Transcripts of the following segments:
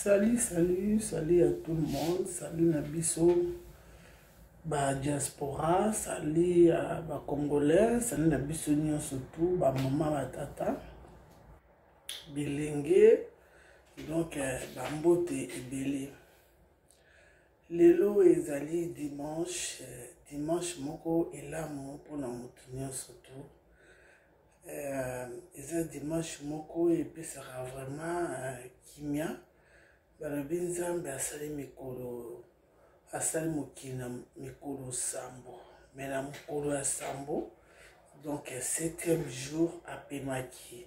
Salut, salut, salut à tout le monde, salut na biso ba diaspora, salut à ba congolais, salut na biso nyonso tout, ba mama, ba tata, bilenge, donc euh, ba mbote ebele. Lelo ezali dimanche, euh, dimanche moko elamu mpona moto nyonso tout. Euh, eza dimanche moko epesaka vraiment euh, kimia. Balobi Nzambe asali mikolo, asali mokili na mikolo sambo, mais na mokolo ya sambo, donc septième jour apemaki.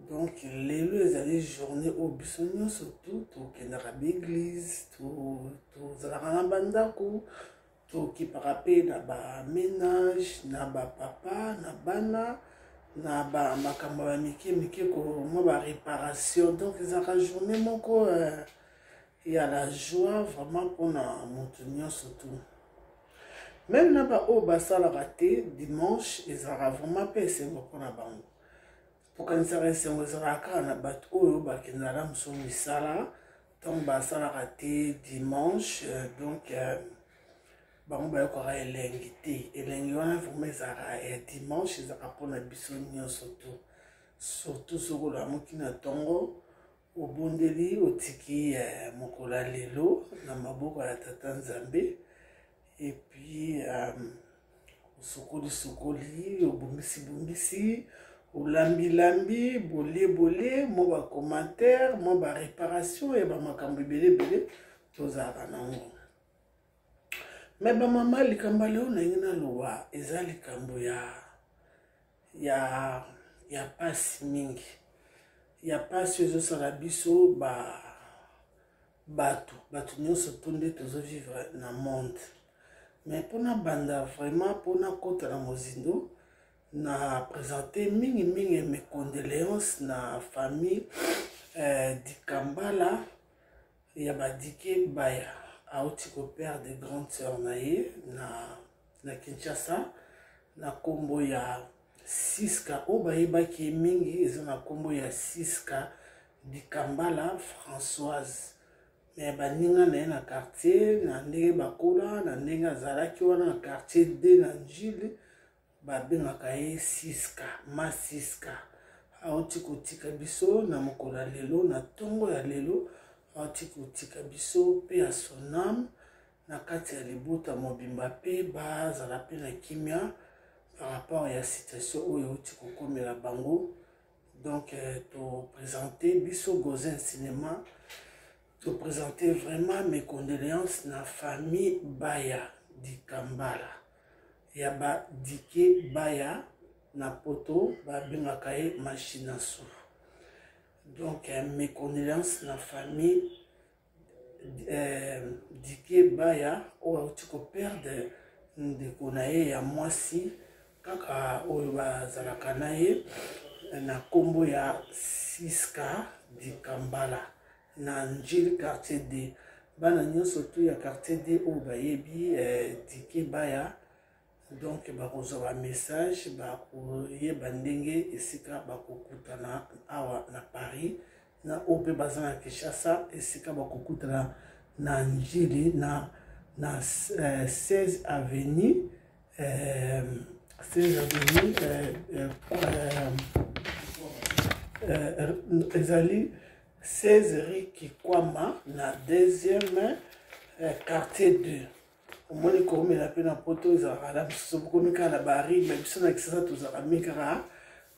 Donc lelo ezali journée oyo biso nyonso tu tokendaka baeglise, tozalaka na bandako, tokipaka mpe na ba menage, na bapapa, na bana, na bamakambo ya mike mike, mwa baréparation. Donc ezalaka journée moko euh, ya la joie vraiment mpona moto nyonso tu, même na baoyo basalaka te. Dimanche ezalaka vraiment mpe esengo mpona bango. Tokanisaka esengo ezalaka kaka na bato oyo bakendaka na mosusu misala. Ntango basalaka te dimanche, donc euh, bango bayokaka elengi te. Elengi wana vraiment ezalaka ya dimanche, ezalaka mpona biso nyonso tu, surtout soki olamuki na ntongo, obondeli, otiki eh, mokolo ya lelo na maboko ya Tata Nzambe, et puis euh, osokoli sokoli, obongisi bongisi, olambilambi, bolie bolie, mwa bacommentaire, mwa baréparation ya bamakambo ebele ebele tozalaka nango. Mais bamama, likambo ya lelo ndenge naloba eza likambo ya pasi mingi, ya pasi oyo ezosala biso ba bato nyonso to nde tozovivre na monde. Mais mpona banda vraiment, mpona kota na mozindo, na présente mingimingi mes condoléances na famille Dikambala ya Badike Baya, auti koperdre grande sœur na ye na Kinshasa na nkombo ya Siska. Oyo bayebaki ye mingi eza na nkombo ya Siska Dikambala Françoise, mais baninga na ye na quartier, na ndenge bakola, na ndenge azalaki wana na quartier D na Njili, babengaka ye Siska. Ma Siska auti kotika biso na mokolo ya lelo, na ntongo ya lelo auti kotika biso mpe ya son âme na kati ya libota mobimba mpe bazala mpe na kimia par rapport ya situation oyo euti kokomela bango. Donc euh, toprésente biso Gozen Cinéma, toprésente vraiment mes condoléances na famille Baya Dikambala ya Badike Baya, na poto babengaka ye Machinasu. Donc euh, mes condoléances na famille Dike Baya oyo auti koperdre ndeko na ye ya mwasi kaka oyo bazalaka na ye na nkombo ya Siska Dikambala na Njili quartier D. Bana nyonso tu ya quartier D oyo bayebi Dike Baya, donc bakozwa bamessage, bakoyeba ndenge esika bakokutana awa na Paris, na oyo mpe baza na Kinshasa, esika bakokutana na Njili na 16 avenue, 16 avenue, ezali 16 rue Kikwama na deuxième quartier 2. Omoni, komela mpe na poto ezalaka na mosusu, bokomi kaka na barue, mais biso na Kisasa tozalaka mingi kaka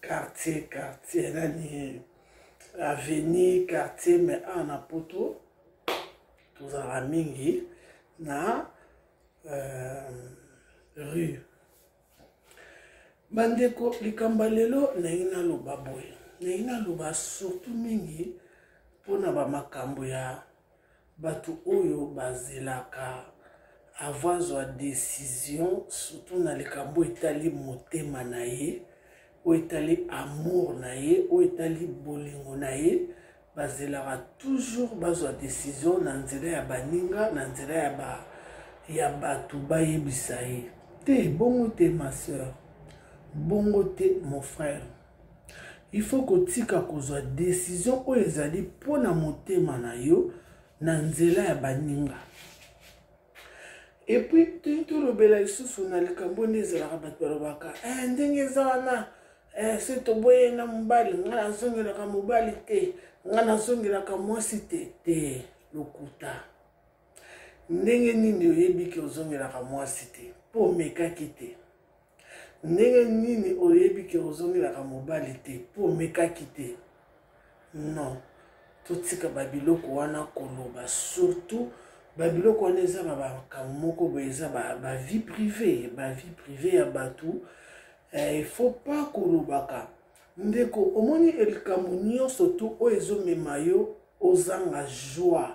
quartier, quartier nani, avenue, quartier, mais awa na poto tozalaka mingi na rue. Bandeko, likambo ya lelo nalingi naloba boye, nalingi naloba surtout mingi mpona bamakambo ya bato oyo bazelaka avant azwa décision, surtout na likambo etali motema na ye, oyo etali amour na ye, oyo etali bolingo na ye. Bazelaka toujours bazwa décision na nzela ya baninga, na nzela ya bato bayebisa ye te. Bongo te, ma sœur, bongo te, mon frère. Il faut kotika kozwa decision oyo ezali mpo na motema na yo na nzela ya baninga. Epuis toyei tolobela lisusu na likambo nde ezalaka bato balobaka eh, ndenge eza wana eh, se toboye na mobali, ngai nazongelaka mobali te, ngai nazongelaka mwasi te. Te, lokuta. Ndenge nini oyebi ke ozongelaka mwasi te mpo omekaki te? Ndenge nini oyebi ke ozongelaka mobali te mpo omekaki te? Non, totika babiloko wana koloba, surtout babiloko wana eza makambo moko boye, eza bavie privée, bavie privée ya bato. Il faut pas kolobaka. Ndeko, omoni likambo nyonso tu oyo ezomema yo ozanga joie,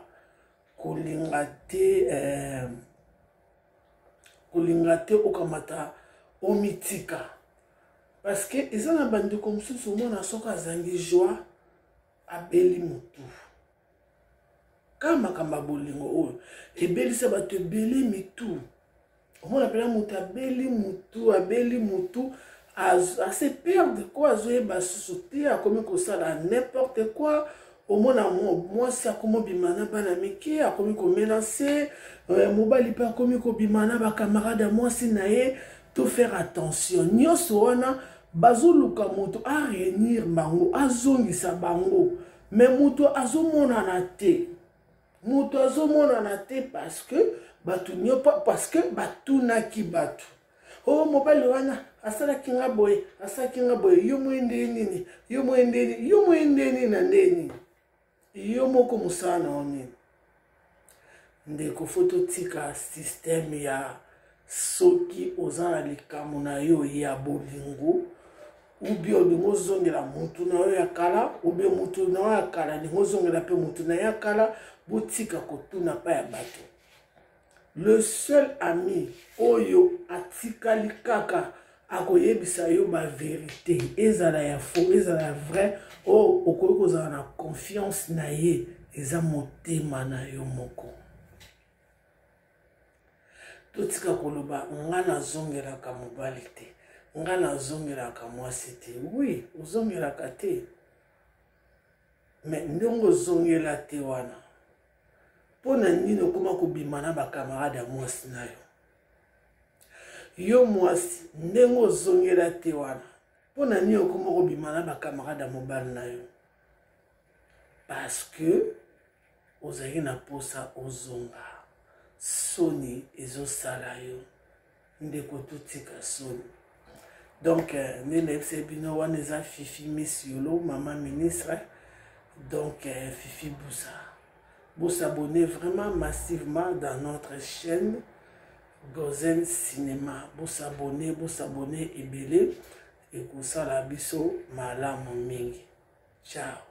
kolinga te, kolinga te okamata omitika, parce que eza na bandeko mosusu omona soki azangi joie abeli motu. Ka makambo ya bolingo oyo ebelisa bato ebele mitu, omona mpena moto abeli motu, abeli motu, ase perdre ko, azoyeba susu te, akomi kosala n'importe quoi. Omona mwasi akomi obima na bana mike, akomi komenase mobali, mpe akomi kobima na bakamarade ya mwasi na ye. To faire attention, nyonso wana bazoluka moto aréunir bango, azongisa bango, mais moto azomonana te, moto azomonana te, parce que bato parce que batunaki bato: o oh, mobali wana asalaki nga boye, asalaki nga boye. Yo moye nde nini? Yo moye nde nini? Yo moye nde nini na nde nini? Yo moko mosala na yo nini? Ndeko, faut totika système ya soki oza na likambo na yo ya bolingo, ubie olingi ozongela mutu na yo ya kala, ubie mutu na yo ya kala alingi ozongela mpe mutu na ye ya kala, botika kotuna pa ya bato. Le seul ami oyo atikali kaka akoyebisa yo baverité, ezala ya faux, ezala ya vrai, oyo okoki kozala na confiance na ye, eza motema na yo moko. Totika koloba nga nazongelaka mobali te, nga nazongelaka mwasi te. Oui, ozongelaka te, mais ndenge ozongela te wana, mpo na nini okoma kobima na bakamarade ya mwasi na yo? Yo mwasi, ndenge ozongela te wana, mpo na nini okoma kobima na bakamarade ya mobali na yo? Parce que ozalaki na posa ozonga, soni ezosala yo. Ndeko, totika soni. Donc nde nayebisa bino wana eza Fifi Miss Yolo, mama ministre. Donc Fifi Busa, bosabonner vraiment massivement dans notre chaîne Gozen Cinéma. Bosabonner, bosabonner ebele, ekosala biso malamu mingi. Ciao.